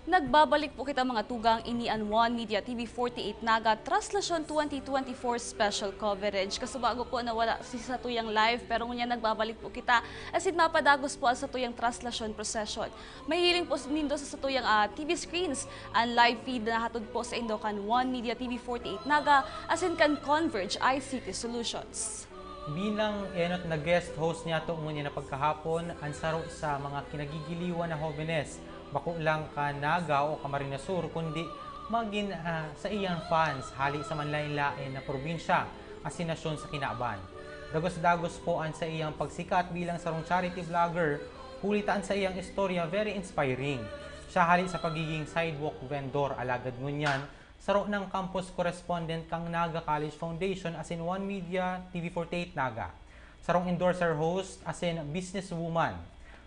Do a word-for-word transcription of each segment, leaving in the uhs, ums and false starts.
Nagbabalik po kita, mga tugang, ini an One Media T V forty-eight Naga Traslasyon twenty twenty-four Special Coverage. Kasubago po, nawala si satuyang live, pero ngunyan nagbabalik po kita asin mapadagos po ang satuyang traslasyon procession. Mahihiling po nindo sa satuyang, ah, T V screens an live feed na hatod po saindo kan One Media T V forty-eight Naga asin kan Converge I C T Solutions. Bilang enot na guest host niyato ngunyan na pagkahapon, an saro sa mga kinagigiliwan na hobenes, bako lang kan Naga o Camarines Sur, kundi magin, ah, saiyang fans hali sa manlaen-laen na probinsya asin nasyon sa kinaban. Dagos-dagos po an saiyang pagsikat bilang sarong charity vlogger, huli ta an saiyang istorya very inspiring. Siya hali sa pagiging sidewalk vendor, alagad ngunyan, saro nang campus correspondent kan Naga College Foundation asin One Media T V forty-eight Naga. Sarong endorser host asin businesswoman.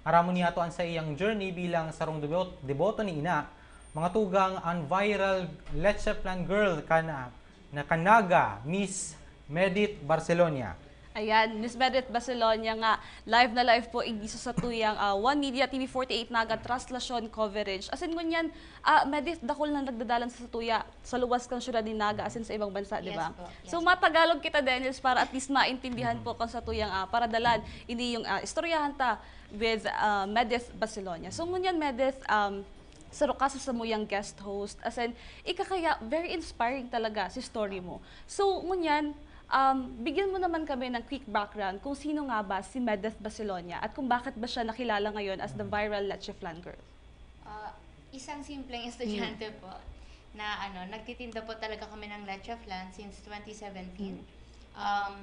Aramon niyato an saiyang journey bilang sarong debot-, deboto ni Ina, mga tugang, an viral Leche Flan Girl kan, ah, na kan Naga, Miss Medit Barcelonia. Ayan, Miss Medit Barcelonia nga, live na live po igdi sa satuyang, ah, One Media T V forty-eight Naga Traslasyon Coverage. Asin ngunyan, ah, Medit, dakul na nagdadalan sa satuya, sa luwas kan syudad nin Naga, asin sa ibang bansa, di Yes ba? po. So, Yes po. matagalog kita, Dennis, para at least maintindihan Mhm. po kan satuyang, ah, paradalan. Ini yung, ah, istoryahan ta with, ah, Medit Barcelonia. So, ngunyan, Medit, um, saro ka sa samuyang guest host. Asin, ika kaya, very inspiring talaga si story mo. So, ngunyan, um, bigyan mo naman kami ng quick background kung sino nga ba si Medith Barcelonia at kung bakit ba siya nakilala ngayon as the viral Leche Flan Girl. Ah, isang simpleng estudyante Mm. po na, ano, nagtitinda po talaga kami ng leche flan since twenty seventeen. Mm. Um,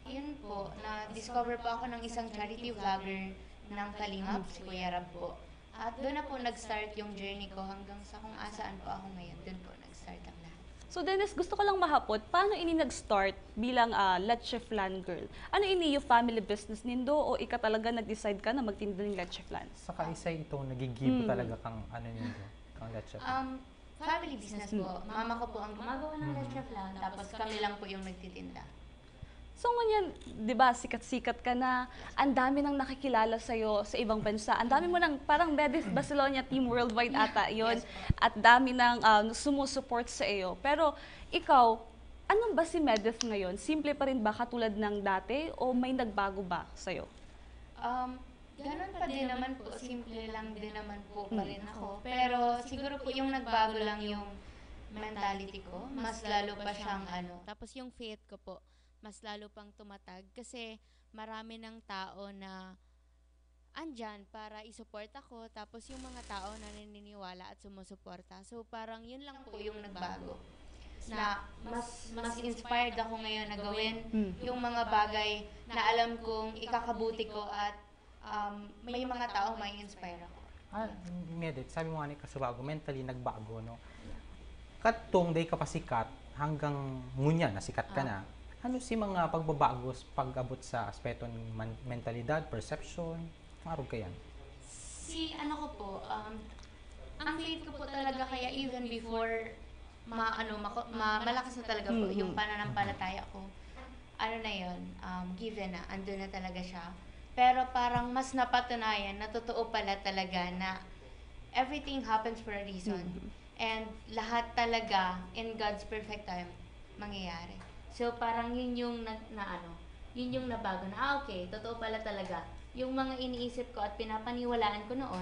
yun po, na-discover po ako ng isang charity vlogger ng Kalingap, si Kuya Rab po. At doon na po nag-start yung journey ko hanggang sa kung asaan po ako ngayon. Doon po nag-start ang lahat. So, Dennis, gusto ko lang mahapot, paano ini nag-start bilang, ah, Leche Flan Girl? Ano ini yung family business nindo o ika talaga nag-decide ka na magtinda ng leche flan? Saka isa ito, nagigibo Mm. talaga kang ano nindo, kang leche flan. Um, family business po. Mm. Mama ko po ang gumagawa ng Mm. leche flan, tapos kami lang po yung nagtitinda. So, ngunyan, di ba, sikat-sikat ka na, ang dami nang nakikilala sa'yo sa ibang bansa. Ang dami mo nang, parang Medith Barcelonia team worldwide ata yun. Yes po. At dami nang, ah, sumusupport sa iyo. Pero ikaw, ano ba si Medith ngayon? Simple pa rin ba katulad ng dati o may nagbago ba sa'yo? Um, ganun pa din naman po, simple lang din naman po pa Mm. rin ako. Pero siguro po yung nagbago lang yung mentality ko. Mas lalo pa siyang ano. Tapos yung faith ko po, mas lalo pang tumatag kasi marami ng tao na andyan para i-support ako. Tapos yung mga tao na naniniwala at sumusuporta. So parang yun lang po yung nagbago. Na mas, mas inspired ako ngayon na gawin Mm. yung mga bagay na alam kong ikakabuti ko at, um, may mga tao may inspire ako. Ah, Medith, sabi mo nga ni kasubago, mentally nagbago, no? Kadtong dai ka pa sikat, hanggang ngunyan na sikat ka Ah. na, ano si mga pagbabago sa pag-abot sa aspeto nin man-, mentalidad, perception? Maarog ka yan? Si ano ko po, um, ang faith ko po talaga kaya even before ma-, ano, mako-, ma-, malakas na talaga po Mm, yung mm. pananampalataya ko. Ano na yun, um, given na, andun na talaga siya. Pero parang mas napatunayan na totoo pala talaga na everything happens for a reason. Mm. And lahat talaga in God's perfect time mangyayari. So parang yun yung na, na ano, yun yung nabago na, ah, okay, totoo pala talaga. Yung mga iniisip ko at pinapaniwalaan ko noon,